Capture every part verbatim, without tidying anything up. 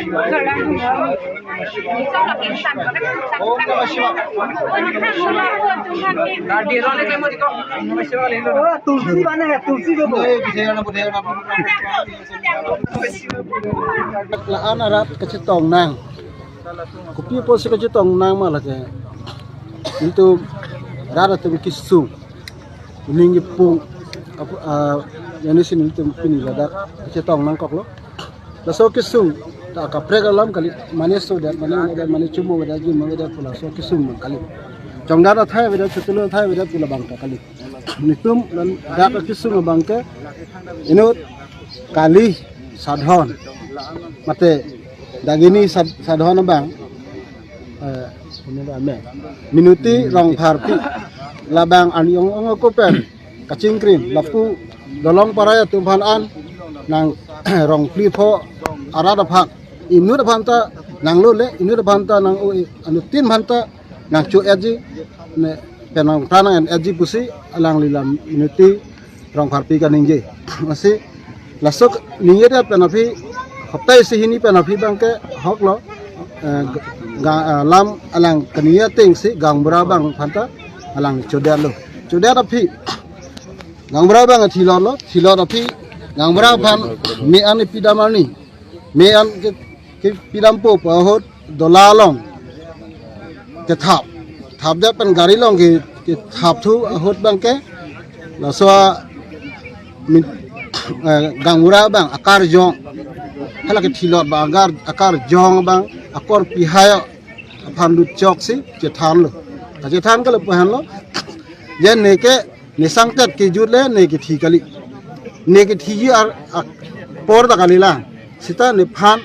Oh, tulsi bana hai, tulsi debo. La-an arat kachetong nang. Kopi apotsi kachetong nang ma lake. Nelitum rat atum kesung. Ning kepung. Ap-, ah, yang ini sini nelitum pini ladak kachetong nangkoklo. Laso kesung ta kaprek alam kali, mane sodet, mane avedet, mane chomoi avedet, jun avedet pu laso kesung abang kali. Chongdat athai avedet, chotulu athai avedet pu labang ta kali. Nelitum ladak kesung abang ke inut Kali Sadhon, mate Dagini Sad-, Sadhon abang, eh, ini ame, Minuti Rongpharpi, labang an ong ong ako pen kachingkrim, lapu Dolong Parai atum aphan an nang rong phli pho arat aphan, inut aphan ta nanglole, inut aphan ta nang-o-e, anuttin aphan ta nangcho-etji, ne penang tanang en-etji pusi alangli la Minuti Rongpharpi kaningje. Lasi laso ningjedet pen aphi, hapta isi hini pen aphi abang ke ahoklo, eh, ga-, eh, lam alang kaningje atengsi gaonbura abang aphan ta alang chodetlo. Chodet aphi gaonbura abang thilotlo, thilot aphi gaonbura aphan me an ipidam arni, me an ke, kepidampo pu ahut dola along kethap, thapdet pen gari along ke, kethap thu ahut abang ke, laso a min-, eh, gaonbura abang akarjong, hala kethilot abang akar, akarjong abang akorpi hai aphan lutchoksi chethanlo. Kachethan ke lapu henlo, je ne ke ne sangtet kejut le ne kethi kali. Ne kethi ar, apor ta kalilang. Sita nephan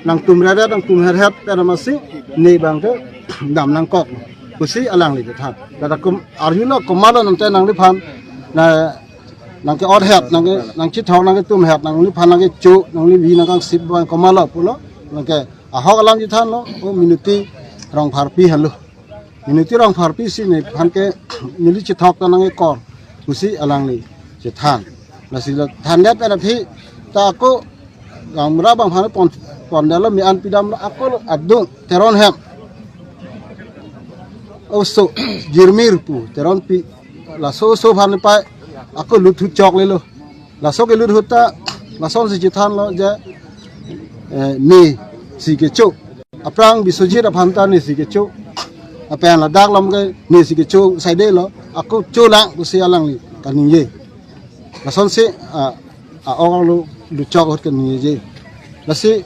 nangtum redet, nangtum herhet pen amatsi ne abang ke dam nangkok pusi alangli kethan. Ladak kum arjulo, komatlo nangte nangliphan na, nangke-othet, nangke, nangchethok, nangketumhet, nangliphan nangkecho, nangli vi nangkangsip abang komatlo pulo, nangke ahok alam chethanlo, o Minuti Rongpharpi henlo. Minuti Rongpharpi si nephan ke neli chethok ta nangkekor pusi alangli chethan. Lasi la thandet pen aphi ta ako gaonbura abang aphan pon, pondetlo, me an pidamlo, ako adung Teron hem oso Jirmir pu Teronpi, laso oso aphan pai ako lut thu choklelo. Laso kelut ahut ta lasonsi chethanlo je, eh, nesi kecho. Aphrang Biswajit aphan ta nesi kecho. Lapen ladak along ke nesi kecho saidelo. Ako cholang pusi alangli kaningje. Lasonsi, ah, a-ok lo lutchok ahut kaningjeje. Lasi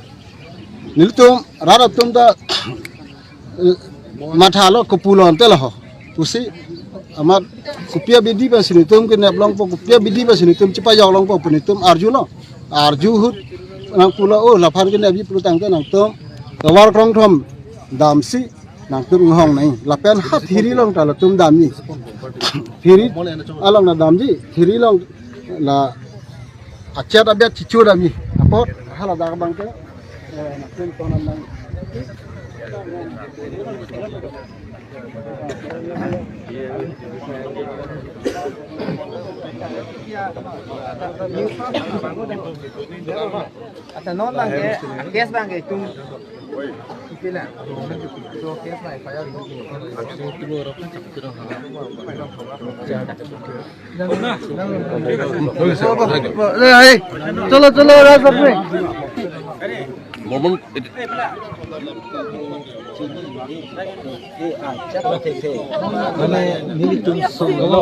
nelitum rat atum ta, eh, mathalo, kopulo ante laho pusi, amat kopi abidi pensi nelitum kenep longpo, kopi abidi pensi nelitum chepajok longpo pu nelitum arjulo. Arju ahut nangpulo, o laphan kenepji pulo tangte nangtum tovar krongthom damsi nangtum inghong nang. Lapen ha thiri along ta latum damji. Thiri along ta damji, thiri along la achet abet chichu damji. Apot haladak abang ke, eh, nangtum tonan nang. Accha, non abang ke, case abang ke itum. Ipi lang. So, case abang F I R. Chalo, chalo, raj apni. Mane, nelitum solo.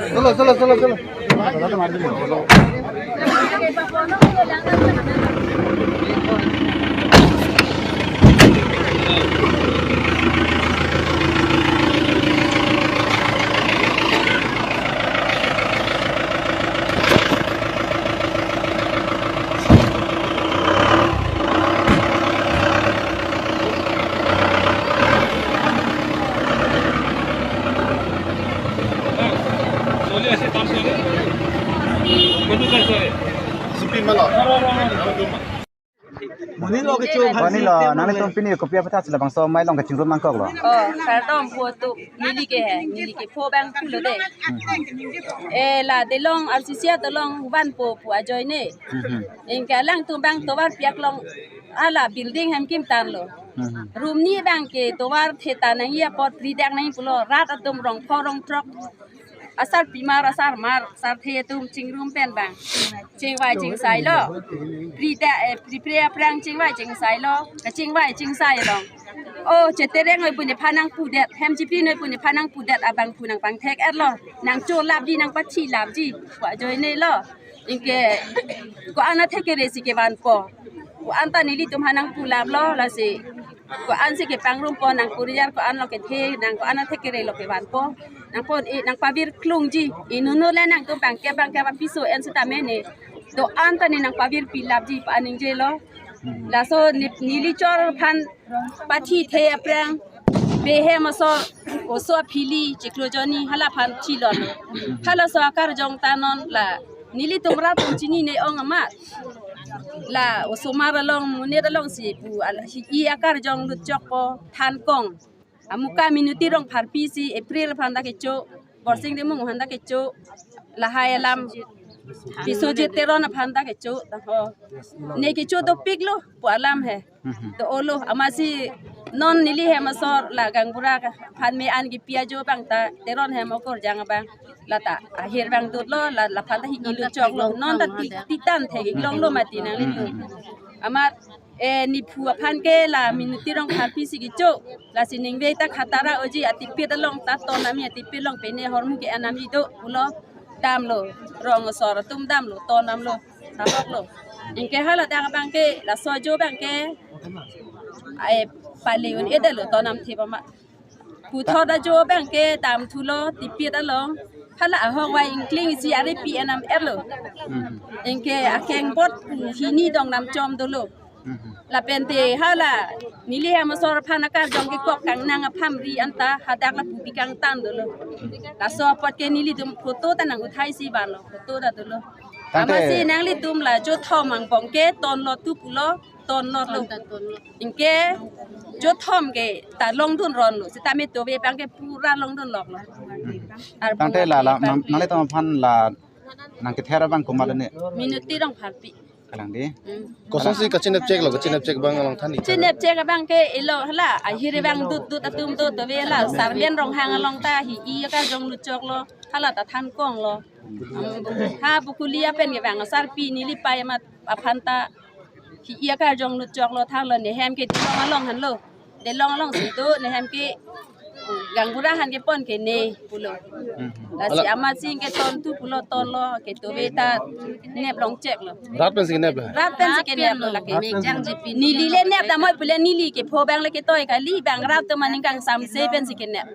Chalo, chalo, chalo, chalo. Monit lo kecho. Monit lo, nanglitum pini kopi aphuthak si labangso amei along kachingrum nangkoklo? Oh, kardom pu atum, neli ke he, neli ke pho abang pulo de. Eh, la delong R C C along vanpo pu ajoine. Mhm. Anke alangtum abang tovar piak long, hala building hem kim tanlo. Mhm. Room ni abang ke tovar theta nangji apot ri dak nangji pulo, rat atum rong pho rong throk asarpimar, asarmar, sarthe atum chingrum pen abang chingvai chingsailo. Pri ta, eh, pri pre aphrang chingvai chingsailo. Kachingvai chingsai along, oh, chetereng noi pu nephan nangpudet, hem chipri noi pu nephan nangpudet abang pu nangpangthek-etlo. Nangcholapji, nangpathilapji pu ajoinelo. Anke ko-an athekere si kevanpo, ko-an ta nelitum aphan nangpulaplo, lasi ko-an si kepangrumpo, nangpuriar ko-an lo kethe, nang ko-an athekere lo kevanpo. Nangpon-e, nangpavir klungji. Inut inut le nangtum bangke bangke apiso en sitame ne do-an ta ne nangpavir pilapji pu aningjelo. Laso ne, neli chor aphan pathithe aphrang, behem asor, oso aphili chiklo jonni hala aphan thilon. Halaso akarjong ta non la nelitum rat atum chinine ong amat. La osomar along, monit along si pu al hi-i akarjong lutchokpo, thankong. Amuka Minuti Rongpharpi si April aphan ta kecho, Borsing Timung aphan ta kecho, lahai alam Biswajit Teron aphan ta kecho, ta ho. Ne kecho dopiklo pu alam he. Mhm. To olo, amatsi non neli hem asor la gaonbura aphan me-an kipi ajo abang ta Teron hem okorjang abang. Lata ahir abang dotlo, la, laphan ta hi-i lutchoklo. Non ta ti, titan thek-ik longlo mati nanglitum. Mhm. Amat, eh, nephu aphan ke la Minuti Rongpharpi si kecho. Lasi ningve ta khatara oji atipit along ta ton nangji, atipit along pine ahormu ke-en nangji do pulo, damlo, rong asor atum damlo, ton damlo, thahoklo. Anke hala dak abang ke laso ajo abang ke ai pale un-edetlo, ton namthe pama. Puthot ajo abang ke damthulo, tipit along. Hala ahok vai ingkling si ari pi-en nam-etlo. Mhm. Anke akeng bot hini dong namchom dolo. Mhm. Lapen te hala neli hem asor aphan akarjong kekok kangnang aphan ri anta hadak lapu pi kangtan dolo. Laso apot ke nelitum photo ta nang uthai si vanlo, photo ta dolo. Tangte amatsi nanglitum la jothom angbong ke tonlo tu pulo, tonlo lo. Anke jothom ke ta longdun ronlo, sitame tove abang ke pura longdun loklo. Tangte la, la, nang, nanglitum aphan la nangkether abang komat lo ne? Minuti Rongpharpi. Kalang de. Hmm. Kosonsi kachinep cheklo, kachinep chek abang along than-ik. Chinep chek abang ke elo hala, ahir abang dut dut atum do, tove hala, Sarben Ronghang along ta hi-i akarjong lutchoklo, hala ta thankonglo. Ha Bokulia pen ke abang asarpi neli pai amat aphan ta hi-i akarjong lutchoklo, thanlo, ne hem ke Dilong along henlo. Dilong along si do, ne hem ke gaonbura aphan kepon ke ne pulo. Hmm. Lasi amatsi ke ton tu pulo, tonlo, ke tove ta nep long cheklo. Rat pensi kenep lo? Rat pensi keneplo lake. Neli le nep damnoi pule, neli ke pho abang le ketoi kali, bang rat atum aning kangsamse pensi kenep.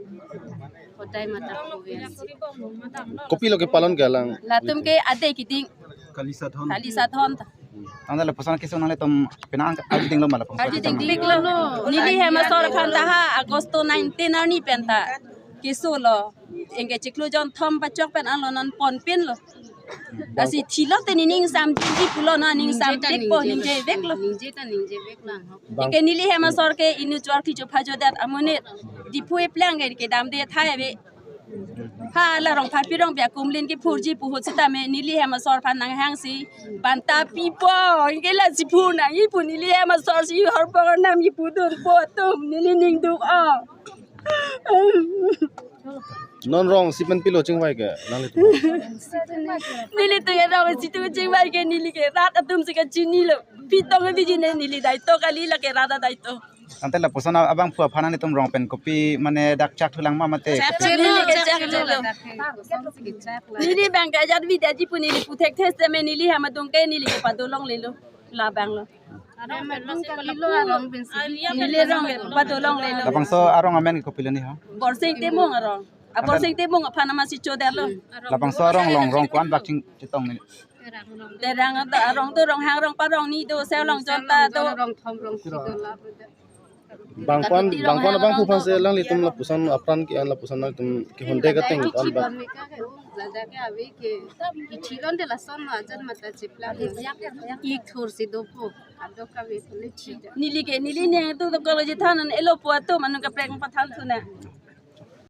Kopi lo kepalon ke alang? Latum ke adai keding. Kalisa Thon. Kalisa Thon. Tangte lapuson kesung nanglitum penang arju dinglo ma lapuson? Arju dingpiklo. Neli hem asor aphan ta ha Agosto nineteen arni pen ta keso lo. Anke chiklo jon thom pachok pen anlo non ponpinlo. Lasi thilo te nening samjinji pulo, non ning samjinpo, ningje veklo. Ningje ta ningje veklo. Anke neli hem asor ke inut chor kicho phajo dat amonit Diphu eplang ke kedamde thai ave. Hala Rongpharpi Rongpi akumlin kephurji pu ahut sitame neli hem asor aphan nanghangsi banta pipo, anke lasi phu nangji pu neli hem asor si horbong arnam kipudunpo atum, neli ning duk-o. Non rong isi pen pilo chingvai ke nanglitum? Nelitum ke rong isi tum chingvai ke neli ke rat atum si kachinilo. Pitong abiji ne neli daito kali, lake rat adaito. Tangte lapuson abangphu aphan nanglitum rong pen kopi mane dak chak thulang ma mate? Chak thulo, chak thulo. Neli abang ke ajat vida ji pu neli pu thekthe sitame neli hem adung ke neli ke padolonglelo. Labanglo. Neli rong ke padolonglelo. Labangso arong amen kopilo ni ho? Borsing Timung arong. A Borsing Timung aphan amatsi chodetlo. Labangso arong along rong ko-an bak ching chetong ni? Derang do, arong do, Ronghang Rongpa rong ni do, Sewlong Jonta do. Rong thom rong si do la. Bangpon, bangpon abang pu aphan si alanglitum lapuson apran ke-an, lapuson alanglitum kehonde kateng ton bak. Lada ke ave ke, kithilon de lason no ajan mata cheplang. Ik thur si dopo. Kadokave pule thida. Neli ke, neli ne tu to college than an elo po atum anung kaprek pathan thu na.